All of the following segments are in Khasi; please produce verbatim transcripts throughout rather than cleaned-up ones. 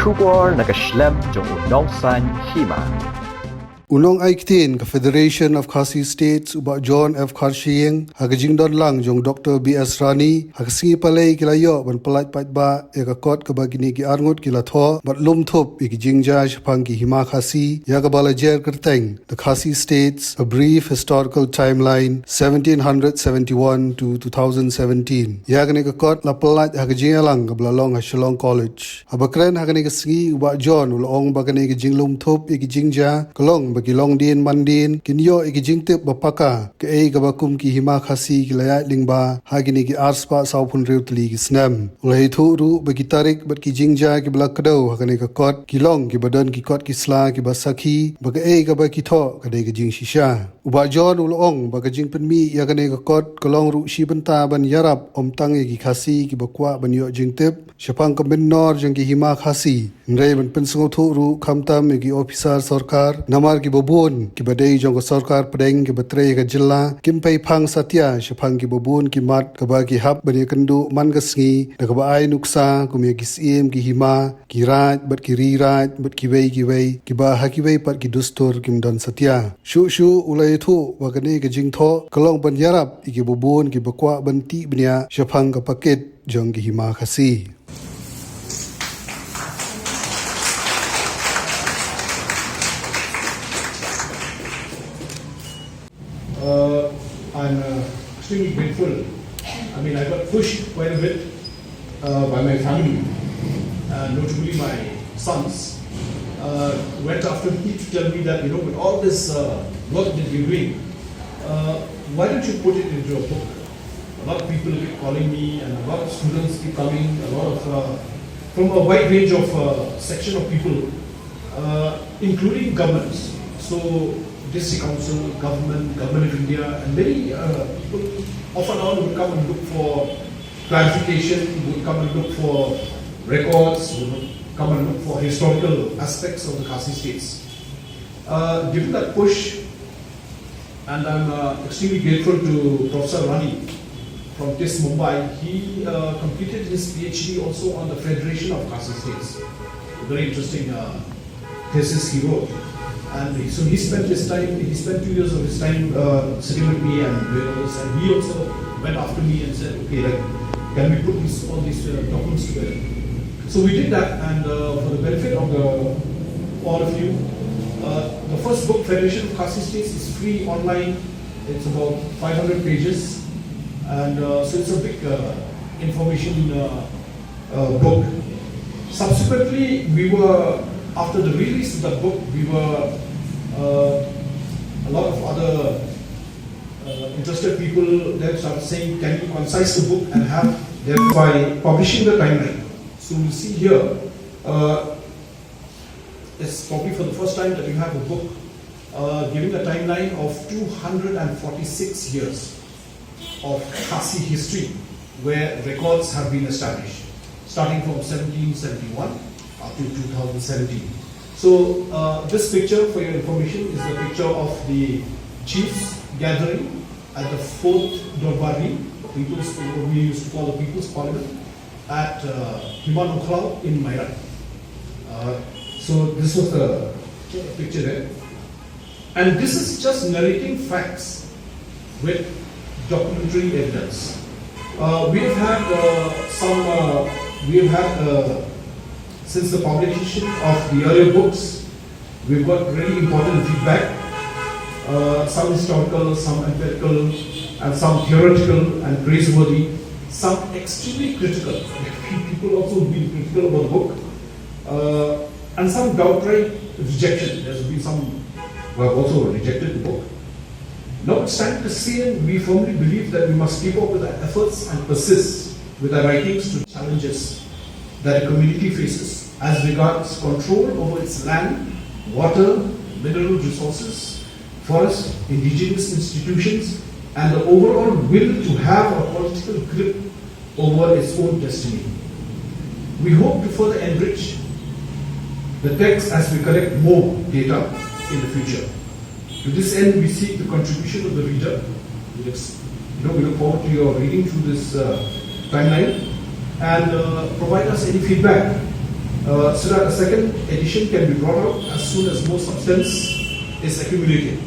Khubor na ka shlem jong u nongsan hima. U nongai ktien ka Federation of Khasi States, u Bah John F Kharshiing, ha ka jingdon lang jong Dr B S Rani, ha ka sngi Palei ki la ïoh ban pyllait paidbah ïa ka kot kaba kine ki arngut ki la thoh bad lum thup ïa ki jingjia shaphang ki hima Khasi, ïa kaba la jer kyrteng The Khasi States: A Brief Historical Timeline, seventeen hundred seventy-one to two thousand seventeen. Ïa kane ka kot la pyllait ha ka jingïalang kaba la long ha Shillong College. Haba kren ha kane ka sngi, u Bah John u la ong ba kane ka jinglum thup ïa ki jingjia ka long ba ki longdien mandien kin ïoh ïa ki jingtip ba paka kaei kaba kum ki hima Khasi ki la ïaid lyngba ha kine ki arspah sawphew hynriew tylli ki snem. U la ïathuh ruh ba ki tarik bad ki jingjia kiba la kdew ha kane ka kot ki long kiba don ki kot ki sla kiba sakhi ba kaei kaba ki thoh ka dei ka jingshisha. U Bah John u la ong ba ka jingpynmih ïa kane ka kot ka long ruh shi bynta ban ïarap ym tang ïa ki Khasi kiba kwah ban ïoh jingtip shaphang ka mynnor jong ki hima Khasi, hynrei ban pynsngewthuh ruh khamtam ïa ki ophisar sorkar, namar kiba bun kiba dei jong ka sorkar pdeng kiba trei ka jylla kim pei phang satia shaphang kiba bun ki mat kaba ki hap ban ïakynduh man ka sngi da kaba ai nuksa kum ïa ki syiem, ki hima, ki raid bad ki ri raid bad kiwei kiwei kiba ha kiwei pat ki dustur kim don satia. Shuh shuh u la ïathuh ba kane ka jingthoh ka long ban ïarap ïa kiba bun kiba kwah ban tih bniah shaphang ka pakit jong ki hima Khasi. Uh, I'm uh, extremely grateful. I mean, I got pushed quite a bit uh, by my family, uh, notably my sons, uh, went after me to tell me that, you know, with all this uh, work that you're doing, uh, why don't you put it into a book? A lot of people keep calling me, and a lot of students keep coming, a lot of, uh, from a wide range of uh, section of people, uh, including governments. So district council, government, government of India, and many uh, people off and on would come and look for clarification, would come and look for records, would come and look for historical aspects of the Khasi states. Uh, given that push, and I'm uh, extremely grateful to Professor Rani from TISS Mumbai. He uh, completed his PhD also on the Federation of Khasi States. A very interesting uh, thesis he wrote. And he- so he spent his time, he spent two years of his time uh, sitting with me and doing all this. And he also went after me and said, okay, like, can we put this, all these uh, documents together? So we did that, and uh, for the benefit of the, all of you, uh, the first book, Federation of Khasi States, is free online. It's about five hundred pages, and uh, so it's a big uh, information uh, uh, book. Subsequently, we were, after the release of the book, we were, uh, a lot of other uh, interested people then started saying, can you concise the book and have, thereby publishing the timeline? So we see here, uh, it's probably for the first time that you have a book uh, giving a timeline of two hundred forty-six years of Khasi history where records have been established, starting from seventeen seventy-one up to two thousand seventeen. So uh, this picture, for your information, is the picture of the chiefs gathering at the fourth Dorbar Ri, the people's, what we used to call the people's parliament, at uh, Hima Nongkhlaw in Mairang. Uh, so this was the picture there. And this is just narrating facts with documentary evidence. Uh, we have had uh, some, uh, we have had, uh, since the publication of the earlier books, we've got really important feedback, uh, some historical, some empirical, and some theoretical and praiseworthy, some extremely critical. People also been critical about the book, uh, and some downright rejection. There's been some who have also rejected the book. Notwithstanding the same, we firmly believe that we must keep up with our efforts and persist with our writings to challenges that a community faces as regards control over its land, water, mineral resources, forest, indigenous institutions, and the overall will to have a political grip over its own destiny. We hope to further enrich the text as we collect more data in the future. To this end, we seek the contribution of the reader. We ex- you know, we look forward to your reading through this uh, timeline and uh, provide us any feedback Uh, so that a second edition can be brought out as soon as more substance is accumulated.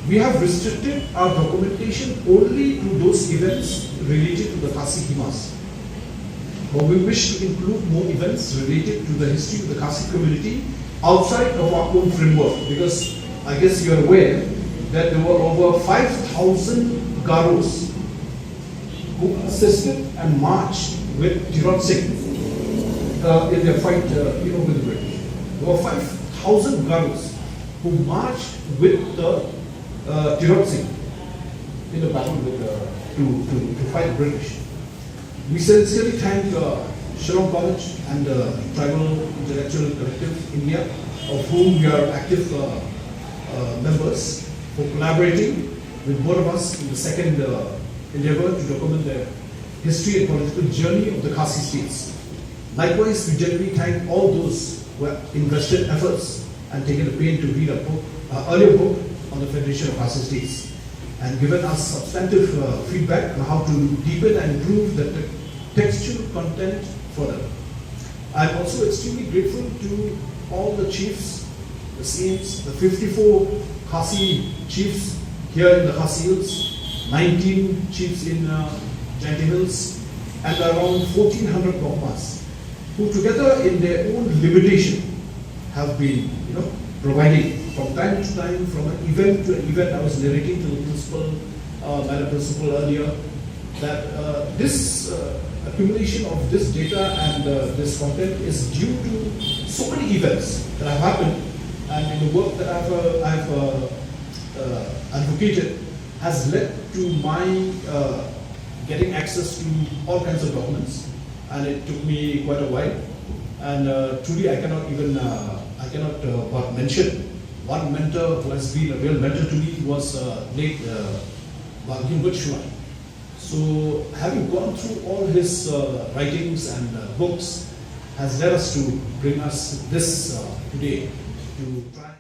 We have restricted our documentation only to those events related to the Khasi Himas. But we wish to include more events related to the history of the Khasi community outside of our own framework, because I guess you are aware that there were over five thousand Garos who assisted and marched with Tirot Singh uh, in their fight uh, you know, with the British. There were five thousand Garos who marched with the uh, Tirot Singh in the battle with, uh, to, to, to fight the British. We sincerely thank uh, Shillong College and the Tribal Intellectual Collective India, of whom we are active uh, uh, members, for collaborating with both of us in the second uh, endeavor to document the history and political journey of the Khasi states. Likewise, we genuinely thank all those who have invested efforts and taken the pain to read a book, uh, earlier book on the Federation of Khasi States, and given us substantive uh, feedback on how to deepen and improve the te- textual content further. I'm also extremely grateful to all the chiefs, the saints, the fifty-four Khasi chiefs here in the Khasi Hills, nineteen chiefs in uh, Jaintia Hills, and around fourteen hundred Mohkamas, who together in their own limitation have been, you know, providing from time to time, from an event to an event. I was narrating to the principal, uh, Madam Principal earlier, that uh, this uh, accumulation of this data and uh, this content is due to so many events that have happened, and in the work that I've, uh, I've uh, uh, advocated has led to my uh, getting access to all kinds of documents, and it took me quite a while. And uh, truly, I cannot even uh, I cannot uh, but mention one mentor who has been a real mentor to me was uh, late uh, Bah Gilbert Shuai. So, having gone through all his uh, writings and uh, books, has led us to bring us this uh, today to try.